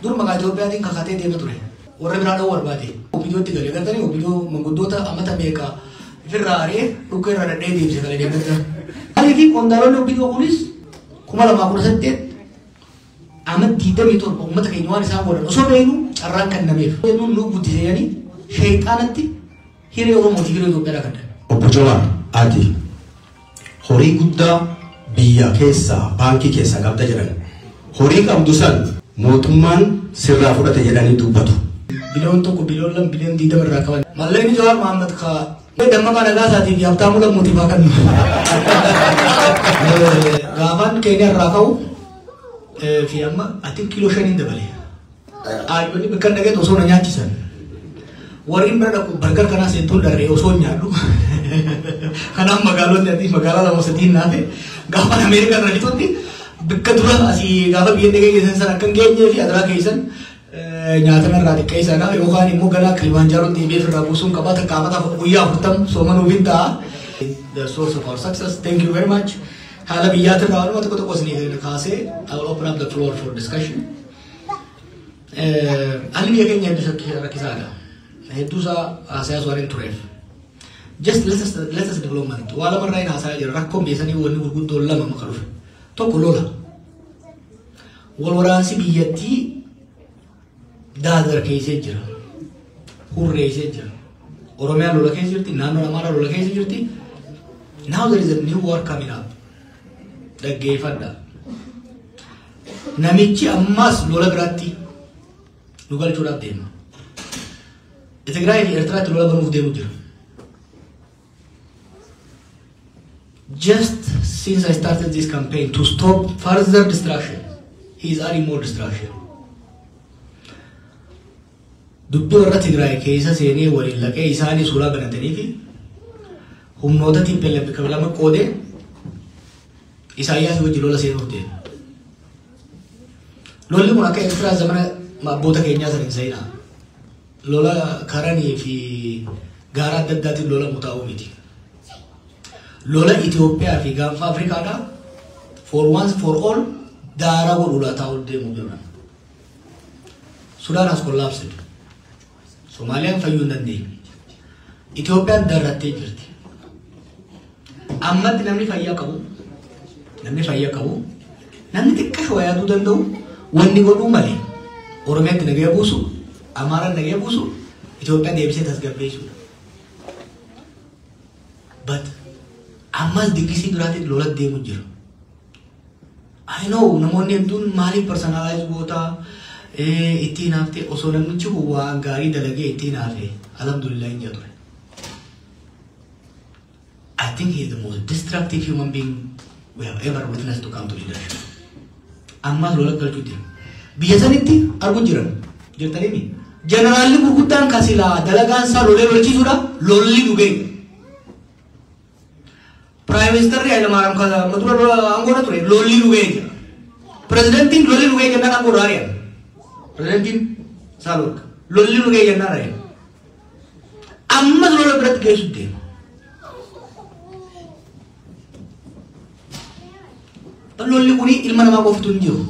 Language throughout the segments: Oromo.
Dur maqaa Itoophiyaatiin kakatee deema ture. Warra biraa dha'uu barbaade. OPDOtti galee gartanii OPDO manguddoota amata meeqa ofirraa ari'ee dhukkee irraa dhadhee deebise galee deemata. Maaliif qondaalonni OPDO kunis 2018 ama 27 uummata keenya waan isaan godhan osoo beeknu carraan kennameef. Jennuun nu guddise jedhanii sheexaanatti hiree Oromootiif hiree Itoophiyaadhaa kadhan. Obbo Jawaar, ati horii guddaa biyya keessaa baankii keessaa qabda jedhan. Horii qabdu san mootummaan sirraa fudhate jedhanii dubbatu. Biliyoon 1, biliyoon 2, biliyoon 20 irraa qaban. Mallaqni Jawaar Mohaammed ka Dammaqaa Nagaasaatii fi Habtaamuu Lammuutiif haa kennu. Gaafaan Keeniyaa irraa ka'u fi amma ati kiiloo 5 dabale. Aayyoonni bakka hin dhageetu osoo na nyaachisan. Warri bira dhaqu bargar kanaa seentuun dharree osoo hin nyaadhu. Kanaaf magaalonni ati magaalaa 2 3 naafe gaafa Ameerikaa irra fixutti bakka dura asii gaafa biyya dhagee keessan san akka hin geenyee fi adiraa keessan nyaata irraa xiqqeessaadha yookaan immoo gara Kilimanjaaroon deebi'ee ofirraa buusuun qaba takka amata guyyaa 40 soomanuuf hin ta'a. The source of our success. Thank you very much. Haala biyyaatirraa waanuma tokko tokko isinii kaasee I will open up the floor for discussion. Haalli biyya keenya hedduu rakkisaadha. Hedduu isaa haasayaa waan hin tureef. Just let us development. Waa lamarraa hin haasayaa jira. Rakkoon biyya sanii wanni gurguddoon lama maka dhufe. Tokko lola. Wal waraansi biyyattii daadar keessee jira. Hurreessee jira. Oromiyaan lola keessa jirti. Naannoon Amaaraa lola keessa jirti. Now there is a new war coming up. Dhaggeeffadha. Namichi ammas lola biraatti nu galchuudhaaf deema. Tigraay fi Eertiraatti lola banuuf deemu jira. Just since I started this campaign to stop further destruction, he is adding more destruction. Dubbii warra Tigraay keessa seenee waliin laqee isaanii suuraa banatanii fi humnoota TPLF bakka lama qoodee Isaayyaas wajjin lola seenuuf deema. Lolli kun akka Eertiraa zamana abboota keenyaa sana hin seenaa. Lola karanii fi gaara adda addaatiin lola mutaa'uu miti. Lola Itoophiyaa fi gaanfa Afrikaadhaa for once for all daaraa godhuudhaa taa'uu deemu jira. Sudaan has collapsed. Somaaliyaan fayyuu hin dandeenye. Itoophiyaan darrattee jirti. Ammatti namni fayyaa qabu, namni fayyaa qabu, namni xiqqaa yaaduu danda'u wanni godhuu malee Oromiyaatti nagaya buusu, Amaaraan nagaya buusu, Itoophiyaa deebisee tasgabbeessuudha. But ammas diggisii biraatiin lola deemu jira. I know namoonni hedduun maaliif personalize gootaa ittiin haftee osoo namichi kun waan gaarii dalagee ittiin hafe alhamdulillah hin jedhu ture. I think he is the most destructive human being we have ever witnessed to come to leadership. Ammas lola galchuu jira. Biyya sanitti argu jiran jirtanii jeneraalli gurguddaan kan silaa dalagaan isaa lolee lolchiisuudha lolli nu ga'e. Prime Minister Hayilamaariyaam kan amma dura aangoorra ture lolli nu ga'e jira. Pirezidantiin lolli nu ga'e jennaan aangoorra ari'an. Pirezidantiin Saaluwarq lolli nu ga'e jennaan ari'an. Ammas lola biratti geessu deema. Lolli kuni ilma namaa qofatu hin jiru.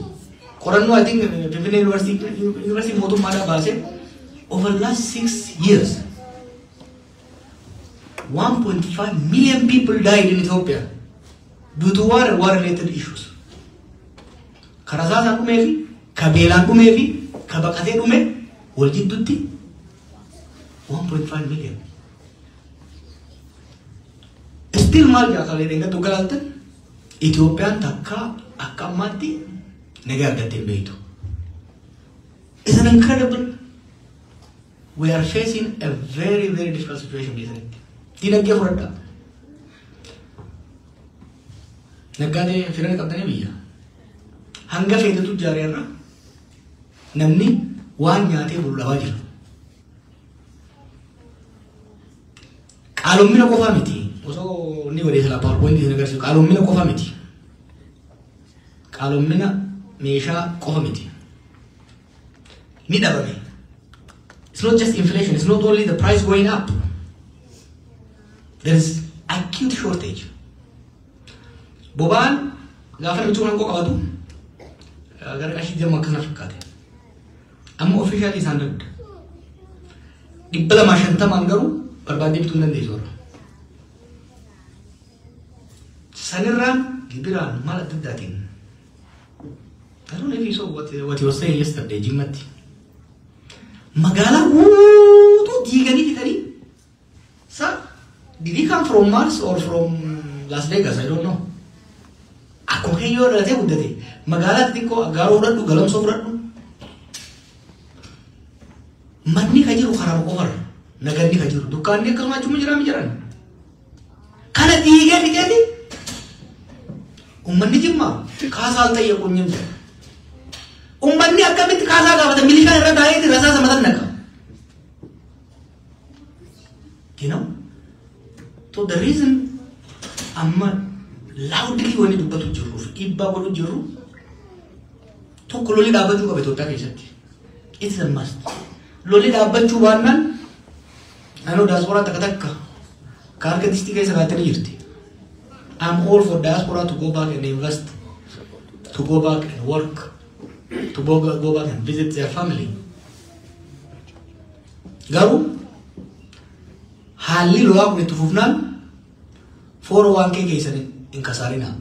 Qorannoo I think Finfinnee Yuunivarsiitii mootummaadhaa baasee over last 6 years 1.5 million people died in Ethiopia due to war and war related issues. Ka rasaasaan dhumee fi ka beelaan dhumee fi ka baqatee dhume wal jidduutti 1.5 million. Still maal jaakalee dheengaddu galaaltan Itoophiyaan takka akka ammaatti nagaa argattee hin beektu. It's an incredible. We are facing a very, very difficult situation biyya sanitti. Dinagdee fudhadhaa. Naggaadee firana qabdanii biyya. Hanga feetetu ijaareerra namni waan nyaatee bulu dhabaa jira. Qaaloomina qofaa miti. Osoo inni godhee silaa PowerPoint isin agarsiisu qaaloomina qofa miti. Qaaloomina meeshaa qofa miti. Ni dhabame. It's not just inflation. It's not only the price going up. There is acute shortage. Boba'aan gaafa namichi kun aangoo qabatu gara qarshii 20 akkasuma fakkaate. Amma officially isaan dadda. 250 garuu barbaadee bituu hin dandeessu warra. Sanirraan gibiraan maal adda addaatiin. I don't know if you saw what he was saying yesterday, Jimmatti. Magaalaa guutuu diiganii fixanii. Sir, did he come from Mars or from Las Vegas? I don't know. Akkuma keeyyoo dhalatee guddate. Magaalaa xixiqqoo Aggaaroo fudhadhu, Galamsoo fudhadhu. Manni ka jiru karaa qofarra. Naganni ka jiru. Dukkaanni akkasuma achuma jiraa mi jiran. Kana diigee fixeeti. Uummanni Jimmaa kaasaa al xayyaquun jedha. Uummanni akkamitti kaasaa gaafata milishaan irra taa'eeti rasaasa matan naqa. You know? So the reason amma loudly wanni dubbatu jirruuf dhiibbaa godhu jirru tokko lolli dhaabbachuu qaba Itoophiyaa keessatti. It's a must. Lolli dhaabbachuu baannaan naannoo diaspora takka takka ka harka distii keessa kaa'attanii jirti. I'm all for diaspora to go back and invest, to go back and work, to go back and visit their family. Garuu haalli lolaa kun itti fufnaan foora waan kee keessan hin kasaarinaa.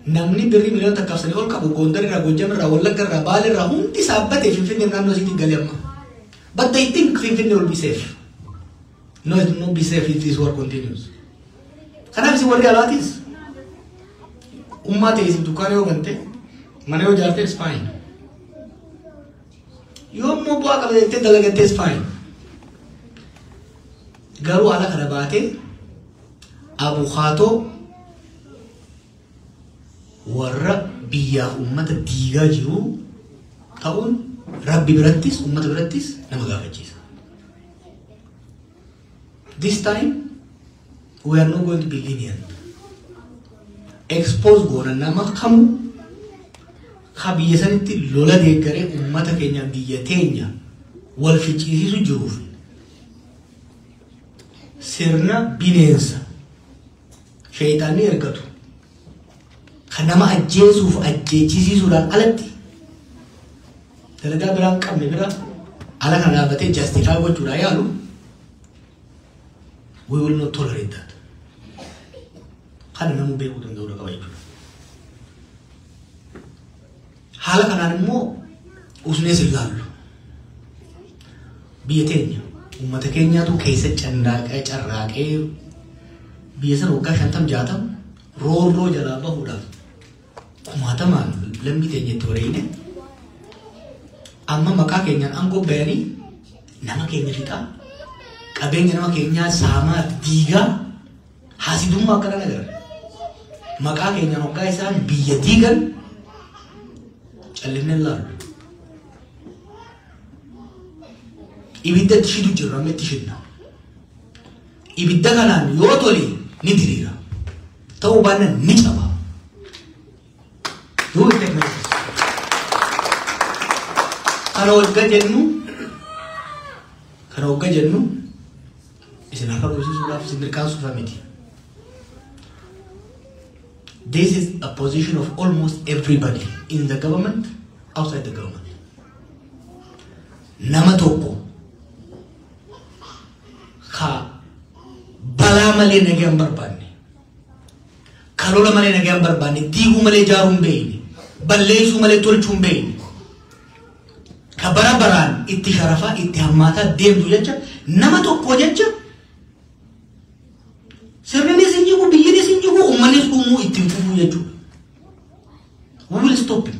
Namni birrii 1,5 miliyoona ol qabu Gondar irraa, Gojjam irraa, Wallagga irraa, Baale irraa hundi saabbatee Finfinnee naannoo isiitiin galee amma. But they think Finfinnee will be safe. No, it will not be safe if this war continues. Kanaaf isin warri alaatis ummaa ta'e isin dukkaana yoo gante mana yoo ijaarte is fine. Yoo immoo bu'aa qaba jettee dalagatte is fine. Garuu haala kana baatee abukaatoo warra biyyaaf uummata diigaa jiru ta'uun rabbi birattis uummata birattis nama gaafachiisa. This time we are not going to be lenient. Expose goona nama kamuu ka biyya sanitti lola deeggaree uummata keenya biyya teenya wal ficcisiisu jiruuf sirna bineensa sheexaanni ergatu kan nama ajjeesuuf ajjeechisiisuudhaan alatti dalagaa biraan qabne bira ala kana dhaabbatee justify gochuudhaan yaalu, we will not tolerate that. Kana namuu beekuu danda'uu qaba jechuudha. Haala kanaan immoo usnees hin laallu. Biyya teenya uummata keenyaatu keessa candaaqee carraaqee biyya sana waggaa 50 60 roorroo jalaa bahuudhaaf kumaatamaan lammii teenya itti wareeyne amma maqaa keenyaan aangoo bayanii nama keenya fixaa, qabeenya nama keenyaa saamaa, diigaa, haasidummaa akkana agarra. Maqaa keenyaan waggaa isaan biyya diigan callisnee laallu. Ibidda itti shidu jirra, amma itti shidna. Ibidda kanaan yoo tole ni diriira. Ta'uu baannaan ni caba. Do it take notice. Kana wagga jennu, kana wagga jennu, isin harka dhoofisuudhaaf isin mirkaansuuf miti. This is a position of almost everybody in the government, outside the government. Nama tokko ka balaa malee nagaa hin barbaanne, ka lola malee nagaa hin barbaanne, diiguu malee ijaaruu hin beekne, balleessuu malee tolchuu hin beekne, ka bara baraan itti sharafaa itti hammaataa deemtu jecha nama tokko jecha sirrinis hin jigu, biyyinis hin jigu, uummannis dhumuu ittiin fufuu jechuudha. We will stop him.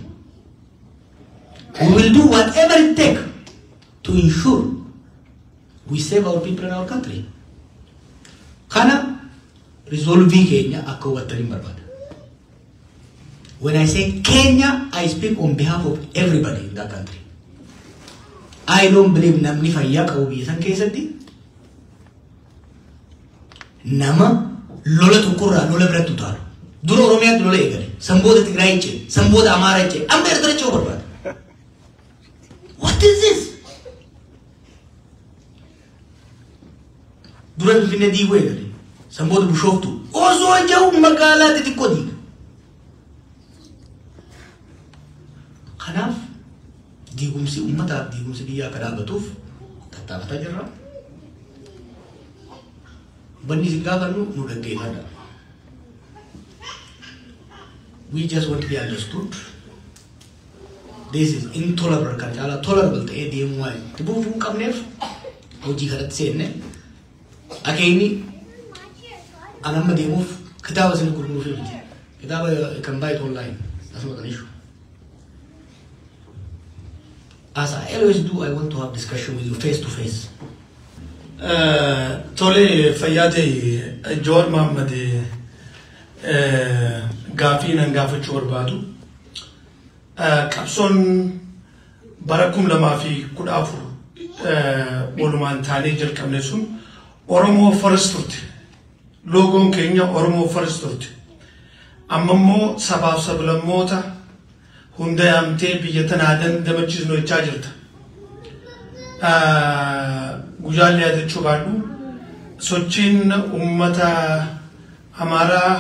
We will do whatever it takes to ensure we save our people and our country. Kana resolve keenya akka hubattaniin barbaada. When I say Kenya, I speak on behalf of everybody in that country. I don't believe namni fayyaa qabu biyya san keessatti nama lola tokkorraa lola biratti utaalu. Dura Oromiyaatti lola eegale. San booda Tigraay ce'e. San booda Amaaraa ce'e. Amma Eertira ce'uu barbaada. What is this? Dura Finfinnee diiguu eegale. San booda Bishooftuu. Osoo jiru magaalaa xixiqqoo diiga. Kanaaf diigumsi uummataaf diigumsi biyyaa akka dhaabbatuuf tattaafataa jirra. Wanni isin gaafannu nu dhaggeeffadha. We just want to be understood. This is intolerable kan caalaa tolerable ta'ee deemuu waan itti fufuu hin qabneef hojii kanatti seenne. Akeekni an amma deemuuf kitaaba isin gurguruuf miti. Kitaaba kan buy it online. That's not an issue. As I always do, I want to have discussion with you face to face. Tole, fayyaa ta'e. Jawaar Mohammad, gaafii nan gaafachuu barbaadu. Qabsoon bara 2014 walumaan taanee jalqabne sun Oromoo First turte. Loogoon keenya Oromoo First turte. Amma immoo sabaaf sablammoota hunda yaamtee biyya tanaa dandamachiisnu jechaa jirta. Guyyaan yaadachuu baadhu, sochiin uummata Amaaraa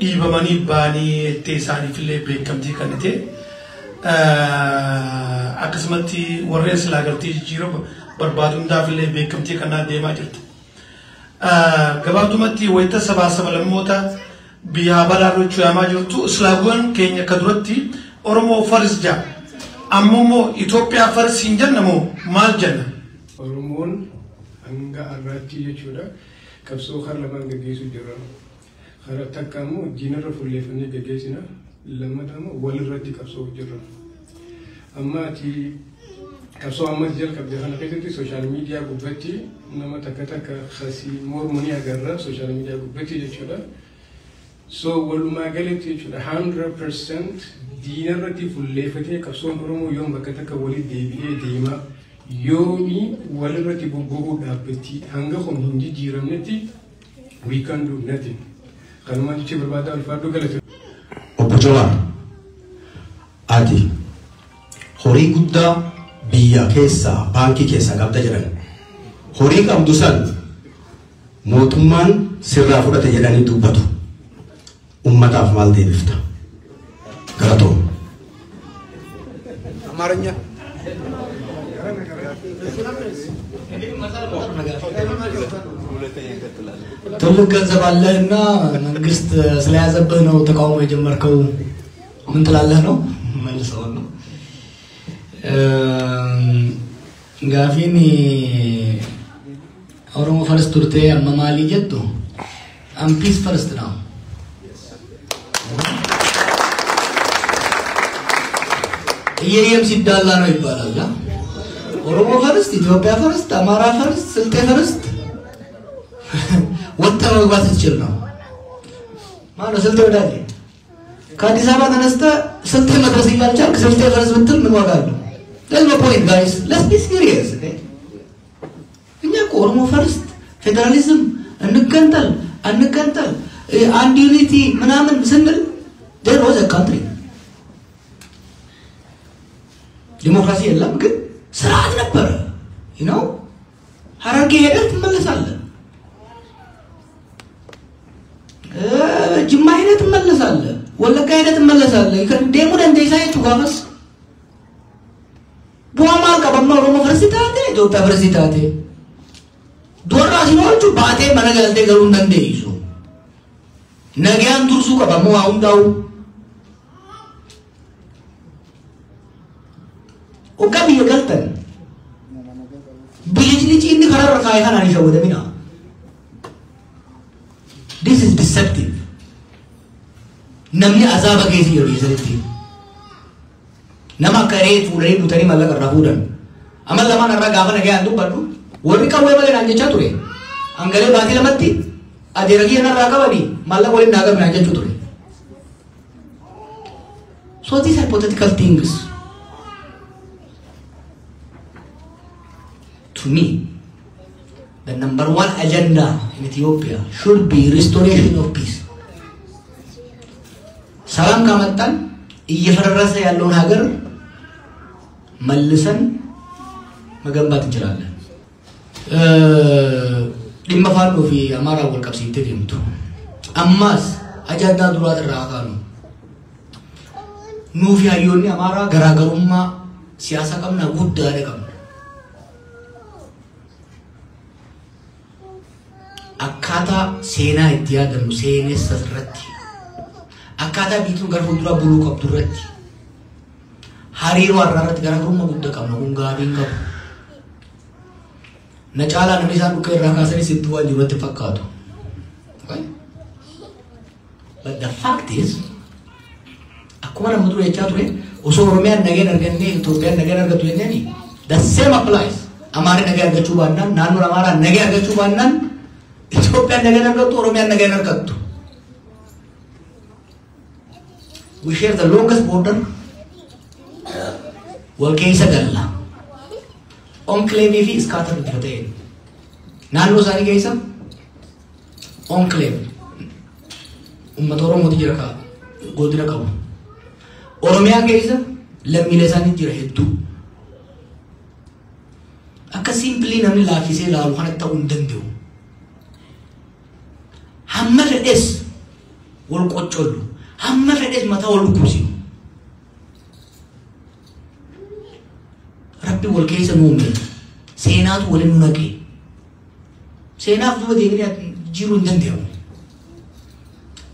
dhiibamanii ba'anii ettee isaaniifillee beekamtii kennite. Akkasumatti warreen silaa galtee jijjiirama barbaadu hundaafillee beekamtii kennaa deemaa jirti. Gabaabdumatti, wayita sabaa sablammoota biyyaa balaa rochuu yaamaa jirtu, slogan keenya akka duratti Oromoo First jaa. Amma immoo Itoophiyaa First hin jenna moo maal jenna? Oromoon hanga har'aatti jechuudha qabsoo karaa lamaan gaggeessuu jirra. Karaa takka immoo diinarra fuulleeffannee gaggeessina. Lammataa immoo walirratti qabsoo jirra. Amma ati qabsoo ammas jalqabde kana keessatti social media gubbatti nama takka takka kasii mormu ni agarra social media gubbatti jechuudha. So walumaa galatti jechuudha, 100% diinarratti fuulleeffatee qabsoon Oromoo yoom bakka takka walitti deebi'ee deema, yoomi walirratti bobba'uu dhaabbatti? Hanga kun hin jijjiiramnetti we can do nothing. Kanumaan jecha barbaada. Ulfaadhuu, galate. Obbo Jawaar, ati horii guddaa biyya keessaa baankii keessaa qabda jedhan. Horii qabdu san mootummaan sirraa fudhate jedhanii dubbatu. Ummataaf maal deebifta? Galatoom. አማርኛ። ትልቅ ገንዘብ አለህና መንግስት ስለያዘብህ ነው ተቃውሞ የጀመርከው፣ ምን ትላለህ ነው መልሰው ነው። Gaafiin Oromoo First turtee amma maalii jettu, I'm peace first now. እየየም ሲዳላ ነው ይባላል። ኦሮሞ first፣ ኢትዮጵያ first፣ አማራ first፣ ስልጤ first ወጥተህ መግባት ስትችል ነው። ማነው ስልጤ ወዳጄ? ከአዲስ አበባ ተነስተህ ስልጤ መድረስ እያልቻልክ ስልጤ first ብትል ምን ዋጋ አለው? There's no point, guys. Let's be serious. Okay? እኛ እኮ ኦሮሞ first፣ ፌዴራሊዝም፣ እንገንጠል አንገንጠል፣ አንድ unity ምናምን ስንል there was a country። ዲሞክራሲ የለም ግን ስርዓት ነበረ። ሀረርጌ ሄደህ ትመለሳለህ። ጅማ ሄደህ ትመለሳለህ። ወለጋ ሄደህ ትመለሳለህ። Deemuu dandeessaa jechuu gaafas. Bu'aa maal qaba amma Oromoo First taate, Itoophiyaa First taate? Du'arraa si oolchu baatee mana galtee galuu hin dandeessu. Nagaan dursuu qaba ammoo waa hundaa'u. Hoggaa biyya galtan bilicilici inni karaarra kaa'e kanaan hin shawwadamina. This is deceptive. Namni azaaba keessa jiru keessatti. Nama akka re'ee fuudhanii butanii maallaqa irraa fuudhan. Amma lamaan irraa gaafa nagayaan dubbadhu warri qawwee malee naan jechaa ture. Hangalee baatii lamatti adeera kiyya narraa qabanii maallaqa waliin naa qabne naan jechuu ture. So these are hypothetical things. To me, the number one agenda in Ethiopia should be restoration of peace. ሰላም ካመጣን እየፈረሰ ያለውን ሀገር መልሰን መገንባት እንችላለን። Dhimma Faannoo fi Amaaraa wal qabsiiftee deemtu. Ammaas ajandaa duraati irraa kaanu. Nuufi hayyoonni Amaaraa garaagarummaa siyaasa qabna guddaadha qabna. Akkaataa seenaa itti yaadannu seenessa irratti, akkaataa biituun gara fuulduraa buluu qabdu irratti, hariiroo har'aa irratti garaagarummaa guddaa qabna. Kun gaarii hin qabu. Na caalaa namni isaan dhukkee irraa kaasanis itti waan jiru natti fakkaatu. But the fact is, akkuma nama dura jechaa ture, osoo Oromiyaan nageen argannee Itoophiyaan nageen argattu jenneeni, the same applies. Amaarri nagee argachuu baannaan, naannoon Amaaraa nagee argachuu baannaan, Itoophiyaan nageen argattu, Oromiyaan nageen argattu. We share the longest border. Wal keessa galla. Enclave fi scatter bifa ta'een. Naannoo isaanii keessa enclave. Uummata Oromooti jira ka godina qabu. Oromiyaa keessa lammiilee isaanii jira hedduu. Akka simply namni laaffisee ilaalu kanatti ta'uu hin danda'u. Hamma fedhes wal qoccollu, hamma fedhes mataa wal dhukkubsinu. Rabbi wal keessa nu uume. Seenaatu waliin nu naqe. Seenaaf duuba deemnee jiruu hin danda'amu.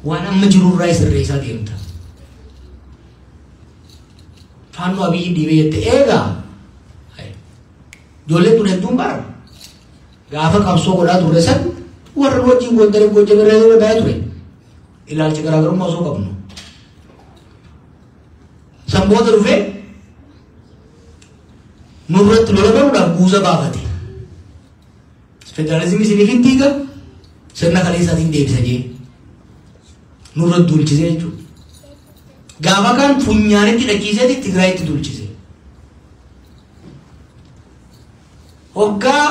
Waan amma jirurraa sirreessaa deemta. Faannoo Abiyyi dhiibee jette eegaa. Ijoolleen tun hedduun bara. Gaafa qabsoo godhaa turre san warra wajjin Gondaree Goojjamee baay'ee ture. Ilaalcha garaagarummaa osoo qabnu. San booda dhufee nurratti lola banuudhaaf guuza baafate. Federaalizimii isiniif hin diiga, sirna kaleessaatiin deebisa jee. Nurratti duulchisee jechuudha. Gaafa kaan funyaanitti dhachiiseeti Tigraayitti duulchise. Hoggaa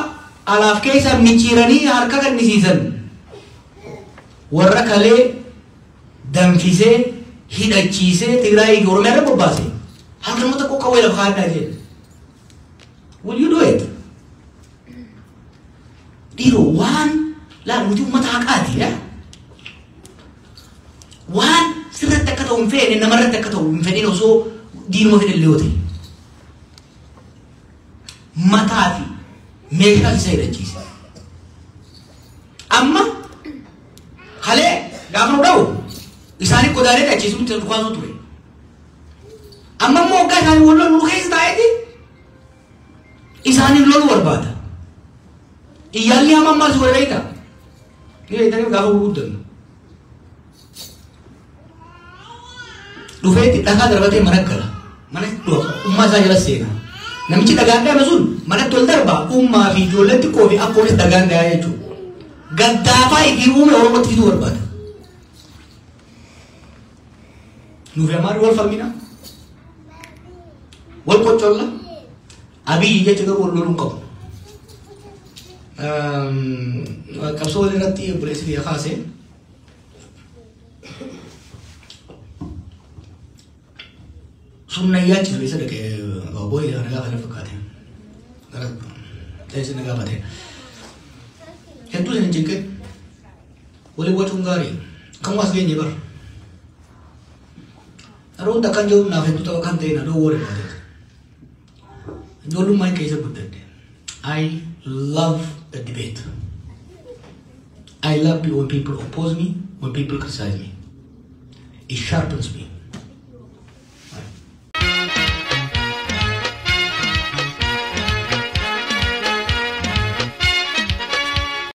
alaaf keessa micciiranii harka kennisiisan warra kalee danfisee hidhachiisee Tigraayii fi Oromiyaa irra bobbaase. Halkanuma tokko qawwee lafa kaa'adhaa jee. Will you do it? Dhiiroo, waan laal, nuti uummata haqaati. Waan sirratti akka ta'u hin feene namarratti akka ta'u hin fedhin, osoo diinuma fedhe illee yoo ta'e. Mataa fi meeshaa isa hidhachiise. Amma kalee gaafa nu dha'u isaanii godaanee dhachiisutti dhukaasuu ture. Amma immoo hoggaa isaanii wal lolu nu keessa taa'eeti isaaniin loluu barbaada. Iyyaalli hamaan maal si godhe beektaa? Ni beektanii gaafa gurguddannu. Dhufeetti dhagaa darbatee mana gala. Mana ummaa isaa jala seena. Namichi dhagaan dhame sun manatti ol darba, ummaa fi ijoollee xiqqoo fi akkoonis dhagaan dhayaa jechuudha. Gaddaafaa ifii uume Oromootti fiduu barbaada. Nuufi Amaarri wal falmina. Wal qoccolla. Abiyyi jecha garuu wal loluu hin qabu. Qabsoo wal irratti obboleessi kiyya kaase. Sunna yaachisu isa dhaqee booyi na gaafate fakkaate. Gara teessi na gaafate. Hedduu isin hin cinqin. Walii wacuun gaarii. Kan as geenye bara. Yeroo hunda kan jiru naaf hedduu tapha kan ta'e na, don't worry about it. Ijoollummaan keessa guddadhe. I love the debate. I love when people oppose me, when people criticize me. It sharpens me.